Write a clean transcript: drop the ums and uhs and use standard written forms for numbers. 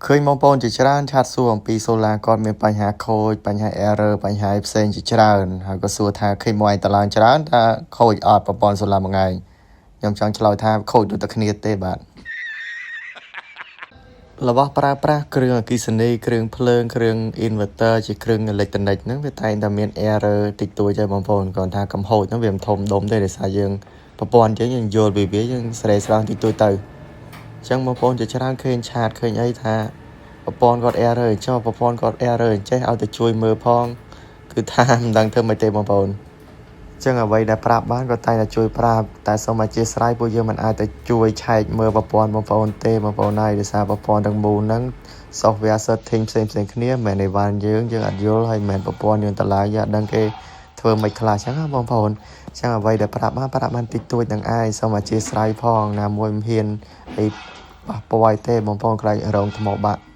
ឃើញបងប្អូនជាច្រើន chat សួរអំពី solar គាត់មានបញ្ហាខូចបញ្ហា error បញ្ហាផ្សេងជាច្រើនហើយក៏សួរថាឃើញមកឯងតឡើងច្រើនថាខូចអត់ប្រព័ន្ធ solar មួយថ្ងៃខ្ញុំចង់ឆ្លើយថាខូចដូចតែគ្នាទេបាទរបស់ប្រើប្រាស់គ្រឿងអគ្គិសនីគ្រឿងភ្លើងគ្រឿង inverter ជាគ្រឿងអេឡិចត្រូនិកហ្នឹងវាតែងតែមាន error តិចតួចដែរបងប្អូនគ្រាន់ថាកំហូចហ្នឹងវាមិនធំដុំទេដោយសារយើងប្រព័ន្ធយើងយើងយល់ពីវាយើងស្រេស្រង់តិចតួចទៅអញ្ចឹងបងប្អូនជាច្រើនឃើញ chat ឃើញអីថាប្រព័ន្ធគាត់ error ចុះប្រព័ន្ធគាត់ error អញ្ចេះឲ្យទៅជួយមើលផងគឺថាមិនដឹងធ្វើម៉េចទេបងប្អូនចឹងអ្វីដែលប្រាប់បានក៏តែងតែជួយប្រាប់តែសូមអធ្យាស្រ័យពួកយើងមិនអាចទៅជួយឆែកមើលប្រព័ន្ធបងប្អូនទេបងប្អូនហើយដោយសារប្រព័ន្ធទាំងមូលហ្នឹង software setting ផ្សេងផ្សេងគ្នាមិនមែនអីវ៉ាន់យើងយើងអត់យល់ហើយមិនមែនប្រព័ន្ធយើងតឡើងយើងអត់ដឹងគេធ្វើមិនខ្លះចឹងណាបងប្អូនចឹងអ្វីដែលប្រាប់បានប្រាប់បានតិចតួចនឹងឯងសូមអធ្យាស្រ័យផងណាមួយមិនហ៊ានអីប៉ះពាល់ទេបងប្អូនខ្លាចរងថ្មបាក់។